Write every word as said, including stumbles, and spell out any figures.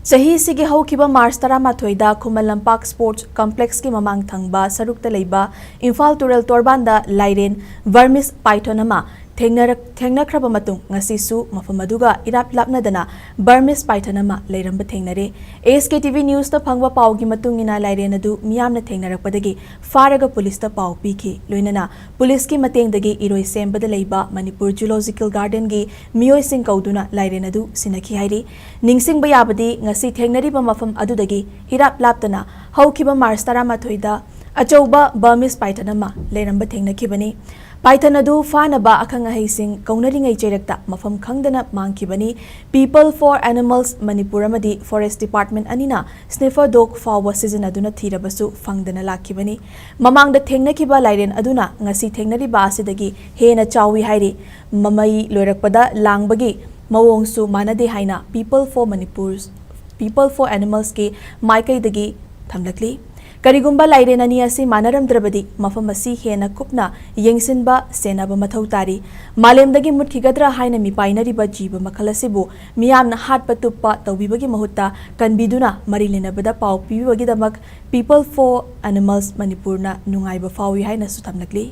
ꯆꯍꯤꯁꯤꯒꯤ ꯍꯧꯈꯤꯕ ꯃꯥꯔꯆ ꯇꯔꯥꯃꯥꯊꯣꯏꯗ ꯈꯨꯃꯟ ꯂꯝꯄꯥꯛ ꯁ꯭ꯄꯣꯔꯠꯁ ꯀꯝꯄ꯭ꯂꯦꯛꯁꯀꯤ ꯃꯃꯥꯡ ꯊꯪꯕ ꯁꯔꯨꯛꯇ ꯂꯩꯕ ꯏꯝꯐꯥꯜ ꯇꯨꯔꯦꯜ ꯇꯣꯔꯕꯥꯟꯗ ꯂꯥꯏꯔꯦꯟ ꯕꯔꯃꯤꯁ ꯄꯥꯏꯊꯟ ꯑꯃ ꯊꯦꯡꯅꯔꯛ-, ꯊꯦꯡꯅꯈ꯭ꯔꯕ ꯃꯇꯨꯡ ꯉꯁꯤꯁꯨ ꯃꯐꯝ ꯑꯗꯨꯒ ꯏꯔꯥꯞ ꯂꯥꯞꯅꯗꯅ ꯕꯔꯃꯤꯁ ꯄꯥꯏꯊꯟ ꯑꯃ ꯂꯩꯔꯝꯕ ꯊꯦꯡꯅꯔꯦ꯫ ꯑꯦꯁ ꯀꯦ ꯇꯤ ꯚꯤ ꯅ꯭ꯌꯨꯁꯇ ꯐꯪꯕ ꯄꯥꯎꯒꯤ ꯃꯇꯨꯡ ꯏꯟꯅ ꯂꯥꯏꯔꯦꯟ ꯑꯗꯨ ꯃꯤꯌꯥꯝꯅ ꯊꯦꯡꯅꯔꯛꯄꯗꯒꯤ ꯐꯥꯔꯒ ꯄꯨꯂꯤꯁꯇ ꯄꯥꯎ ꯄꯤꯈꯤ꯫ ꯂꯣꯏꯅꯅ ꯄꯨꯂꯤꯁꯀꯤ ꯃꯇꯦꯡꯗꯒꯤ ꯏꯔꯣꯏ ꯁꯦꯝꯕꯗ ꯂꯩꯕ ꯃꯅꯤꯄꯨꯔ ꯖꯨꯂꯣꯖꯤꯀꯦꯜ ꯒꯥꯔꯗꯦꯟꯒꯤ ꯃꯤꯑꯣꯏꯁꯤꯡ ꯀꯧꯗꯨꯅ ꯂꯥꯏꯔꯦꯟ ꯑꯗꯨ ꯁꯤꯟꯅꯈꯤ ꯍꯥꯏꯔꯤ꯫ ꯅꯤꯡꯁꯤꯡꯕ ꯌꯥꯕꯗꯤ ꯉꯁꯤ ꯊꯦꯡꯅꯔꯤꯕ ꯃꯐꯝ ꯑꯗꯨꯗꯒꯤ ꯏꯔꯥꯞ ꯂꯥꯞꯇꯅ ꯍꯧꯈꯤꯕ ꯃꯥꯔꯆ ꯇꯔꯥꯃꯥꯊꯣꯏꯗ ꯑꯆꯧꯕ ꯕꯔꯃꯤꯁ ꯄꯥꯏꯊꯟ ꯑꯃ ꯂꯩꯔꯝꯕ ꯊꯦꯡꯅꯈꯤꯕꯅꯤ꯫ ꯄꯥꯏꯊꯟ ꯑꯗꯨ ꯐꯥꯅꯕ ꯑꯈꯪ ꯑꯍꯩꯁꯤꯡ ꯀꯧꯅꯔꯤꯉꯩ ꯆꯩꯔꯛꯇ ꯃꯐꯝ ꯈꯪꯗꯅ ꯃꯥꯡꯈꯤꯕꯅꯤ꯫ People for Animals ꯃꯅꯤꯄꯨꯔ ꯑꯃꯗꯤ ꯐꯣꯔꯦꯁ ꯗꯤꯄꯥꯔꯠꯃꯦꯟꯠ ꯑꯅꯤꯅ ꯁ꯭ꯅꯤꯐꯔ ꯗꯣꯒ ꯐꯥꯎꯕ ꯁꯤꯖꯤꯟꯅꯗꯨꯅ ꯊꯤꯔꯕꯁꯨ ꯐꯪꯗꯅ ꯂꯥꯛꯈꯤꯕꯅꯤ꯫ ꯃꯃꯥꯡꯗ ꯊꯦꯡꯅꯈꯤꯕ ꯂꯥꯏꯔꯦꯟ ꯑꯗꯨꯅ ꯉꯁꯤ ꯊꯦꯡꯅꯔꯤꯕ ꯑꯁꯤꯗꯒꯤ ꯍꯦꯟꯅ ꯆꯥꯎꯏ ꯍꯥꯏꯔꯤ꯫ ꯃꯃꯩ ꯂꯣꯏꯔꯛꯄꯗ ꯂꯥꯡꯕꯒꯤ ꯃꯑꯣꯡꯁꯨ ꯃꯥꯟꯅꯗꯦ ꯍꯥꯏꯅ People for Manipur, People for Animalsꯀꯤ ꯃꯥꯏꯀꯩꯗꯒꯤ ꯊꯝꯂꯛꯂꯤ꯫ ꯀꯔꯤꯒꯨꯝꯕ ꯂꯥꯏꯔꯦꯟ ꯑꯅꯤ ꯑꯁꯤ ꯃꯥꯟꯅꯔꯝꯗ꯭ꯔꯕꯗꯤ ꯃꯐꯝ ꯑꯁꯤ ꯍꯦꯟꯅ ꯀꯨꯞꯅ ꯌꯦꯡꯁꯤꯟꯕ, ꯁꯦꯟꯅꯕ ꯃꯊꯧ ꯇꯥꯔꯤ꯫ ꯃꯥꯂꯦꯝꯗꯒꯤ ꯃꯨꯠꯈꯤꯒꯗ꯭ꯔꯥ ꯍꯥꯏꯅ ꯃꯤꯄꯥꯏꯅꯔꯤꯕ ꯖꯤꯕ ꯃꯈꯜ ꯑꯁꯤꯕꯨ ꯃꯤꯌꯥꯝꯅ ꯍꯥꯠꯄ ꯇꯨꯞꯄ ꯇꯧꯕꯤꯕꯒꯤ ꯃꯍꯨꯠꯇ ꯀꯟꯕꯤꯗꯨꯅ ꯃꯔꯤ ꯂꯩꯅꯕꯗ ꯄꯥꯎ ꯄꯤꯕꯤꯕꯒꯤꯗꯃꯛ People for Animals ꯃꯅꯤꯄꯨꯔꯅ ꯅꯨꯡꯉꯥꯏꯕ ꯐꯥꯎꯏ ꯍꯥꯏꯅꯁꯨ ꯊꯝꯂꯛꯂꯤ꯫